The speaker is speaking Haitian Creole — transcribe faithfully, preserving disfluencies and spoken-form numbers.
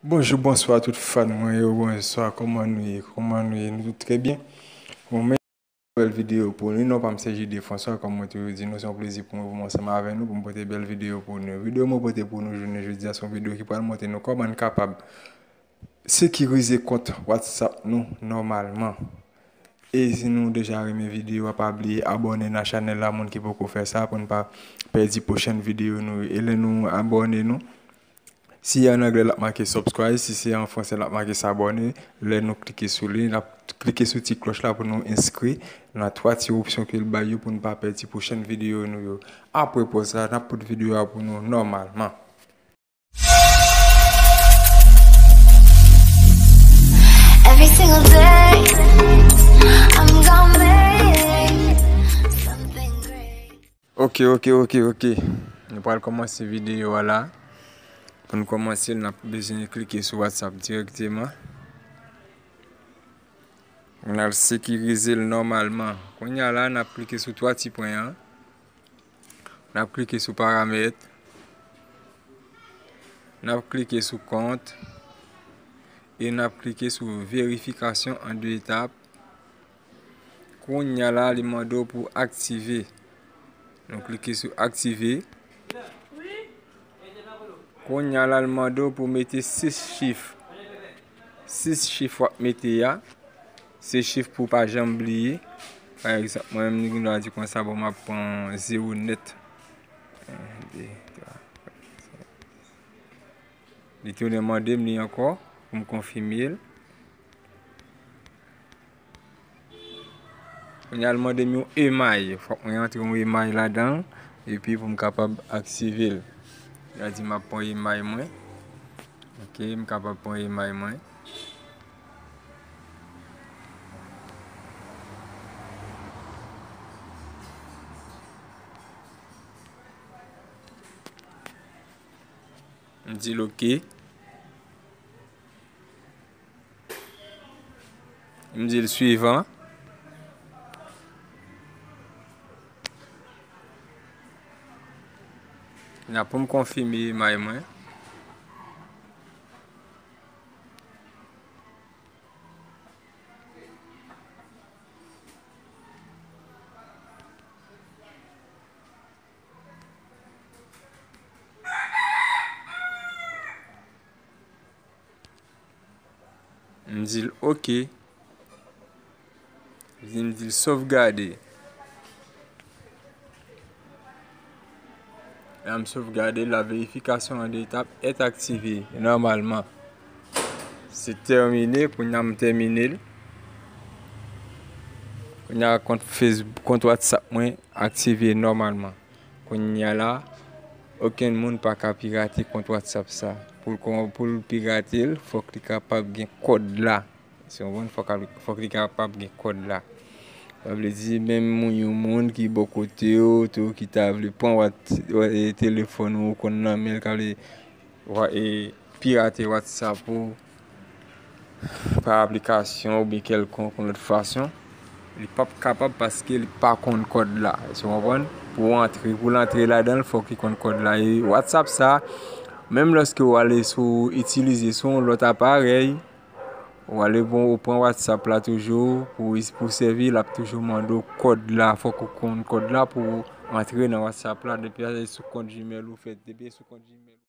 Bonjou, bonswa tout fan mwen yo, bonswa, kòman nou ye? Kòman nou ye? Nou tout trè byen? Bon, men bèl videyo pou nou. Non pa m se J D François, kòm mwen toujou di nou, se yon plezi pou mwen pou mwen ansanm avè nou, pou m pote bèl videyo pou nou. Videyo mwen pote pou nou jounen jodi a, se yon videyo ki pral montre nou kòman n kapab sekirize kont WhatsApp nou nòmalman. E si nou deja renmen videyo a, pa bliye abòne nan chanèl la, moun ki poko fè sa, pou n pa pèdi pwochèn videyo nou yo. E lè nou abòne nou, si an anglè l ap make subscribe, si se an fransè l ap make s'abonner, lè nou klike sou li, n ap klike sou ti klòch la pou nou enskri nan twa ti opsyon ke l bay yo pou n pa pèdi pwochèn videyo nou yo. Apre pòz la, n ap pote videyo a pou nou nòmalman. Every single day, I'm gonna make something great. Ok, ok, ok, ok. Nou pral kòmanse videyo a la. Pou n kòmanse, n ap bezwen klike sou WhatsApp dirèkteman. N al sekirize l nòmalman. Kounye a la, n ap klike sou twa ti pwen an. N ap klike sou paramèt. N ap klike sou kont. E n ap klike sou verifikasyon an de etap. Kounye a la, li mande w pou aktive. Nou klike sou aktive. Kounye a la, li mande w pou mete sis chif. Sis chif w ap mete a, se chif pou w pa janm bliye. Pa egzanp, mwen menm, nou gen dwa di konsa, bon, m ap pran zewo nèt. En, de, twa, kat, senk. Li tounen mande m li ankò pou m konfime l. Kounye a l mande m yon emay. Fòk mwen antre yon emay ladan l, epi pou m kapab aktive l. Li a di m ap pran emay mwen. Ok, m kapab pran emay mwen. M di l ok. M di l swivan. N a pou m konfime emay mwen. M di l ok. M di l sovgade. Lè m sovgade, la vérification en deux étapes est activée normalement. Se tèmine, kounye a m tèmine l. Kounye a kont Facebook, kont WhatsApp mwen aktive nòmalman. Kounye a la, okenn moun pa ka pirate kont WhatsApp sa. Pou l kon-, pou l pirate l, fòk li kapab gen kòd la. Ou konprann? Fòk, fòk li kapab gen kòd la. Sa vle di, menm moun, yon moun ki bò kote w, tou, ki ta vle pran wat-, e, telefòn ou, ou konn nan men l, ka vle wa-, e, pirate WhatsApp ou pa aplikasyon oubyen kèlkonk yon lòt fason, li p ap kapab paske li pa konn kòd la. Ou konprann? Pou w antre, pou l antre ladan l, fòk li konn kòd la. E WhatsApp sa, menm lòske w ale sou, itilize sou yon lòt aparèy, ou ale bon, ou pran WhatsApp la toujou pou, pou sèvi, l ap toujou mande w kòd la. Fòk ou konn kòd la pou w antre nan WhatsApp la. Depi se sou kont Gmail ou fè, depi se sou kont Gmail.